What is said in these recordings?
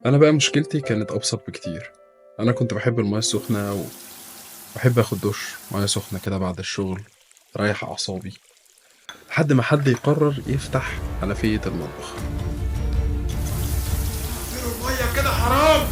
أنا بقى مشكلتي كانت أبسط بكتير. أنا كنت باحب المَيّة السخنة وباحب آخد دُش مَيّة سخنة كده بعد الشغل، أريّح أعصابي، لحد ما حد يقرر يفتح حنفية المطبخ. اقفلوا المية كده حرام.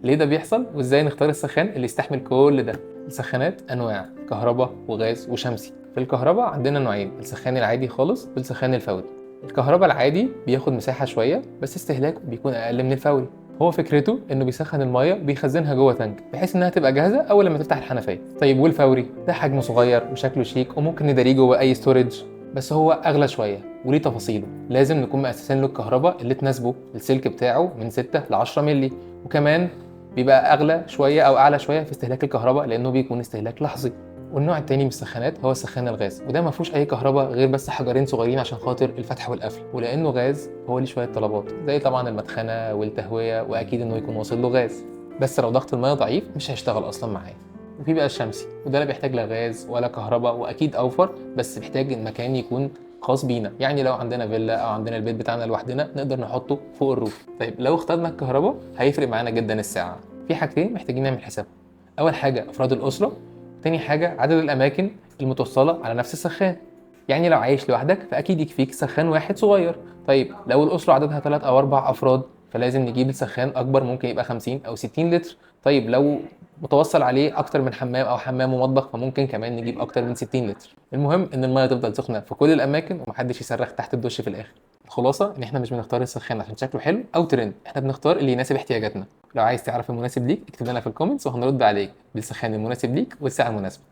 ليه ده بيحصل وازاي نختار السخان اللي يستحمل كل ده؟ السخانات انواع، كهرباء وغاز وشمسي. في الكهرباء عندنا نوعين، السخان العادي خالص والسخان الفوري. الكهرباء العادي بياخد مساحة شوية بس استهلاكه بيكون اقل من الفوري. هو فكرته انه بيسخن المية وبيخزنها جوه tank بحيث انها تبقى جاهزة اول لما تفتح الحنفية. طيب والفوري ده حجمه صغير وشكله شيك وممكن نداريه جوه اي storage، بس هو اغلى شوية وليه تفاصيله. لازم نكون مأسسين له الكهرباء اللي تناسبه، السلك بتاعه من 6 ل 10 مللي، وكمان بيبقى اغلى شوية او اعلى شوية في استهلاك الكهرباء لانه بيكون استهلاك لحظي. والنوع التاني من السخانات هو سخان الغاز، وده ما فيهوش اي كهرباء غير بس حجرين صغيرين عشان خاطر الفتح والقفل، ولانه غاز هو ليه شوية طلبات زي طبعا المدخنه والتهويه، واكيد انه يكون واصل له غاز، بس لو ضغط المية ضعيف مش هيشتغل اصلا معاه. وفي بقى الشمسي، وده لا بيحتاج لا غاز ولا كهرباء واكيد اوفر، بس بيحتاج المكان يكون خاص بينا، يعني لو عندنا فيلا او عندنا البيت بتاعنا لوحدنا نقدر نحطه فوق ال roof. طيب لو اخترنا الكهرباء هيفرق معانا جدا الساعة. في حاجتين محتاجين نعمل حسابهم، اول حاجة افراد الاسرة، تاني حاجة عدد الاماكن المتوصله على نفس السخان. يعني لو عايش لوحدك فاكيد يكفيك سخان واحد صغير. طيب لو الاسرة عددها 3 او 4 افراد فلازم نجيب السخان اكبر، ممكن يبقى 50 او 60 لتر. طيب لو متوصل عليه اكتر من حمام او حمام ومطبخ فممكن كمان نجيب اكتر من 60 لتر. المهم ان المية تفضل سخنة في كل الاماكن ومحدش يصرخ تحت الدش في الاخر. الخلاصة ان احنا مش بنختار السخان عشان شكله حلو او ترند، احنا بنختار اللي يناسب احتياجاتنا. لو عايز تعرف المناسب ليك اكتب لنا في ال comments وهنرد عليك بالسخان المناسب ليك والساعة المناسبة.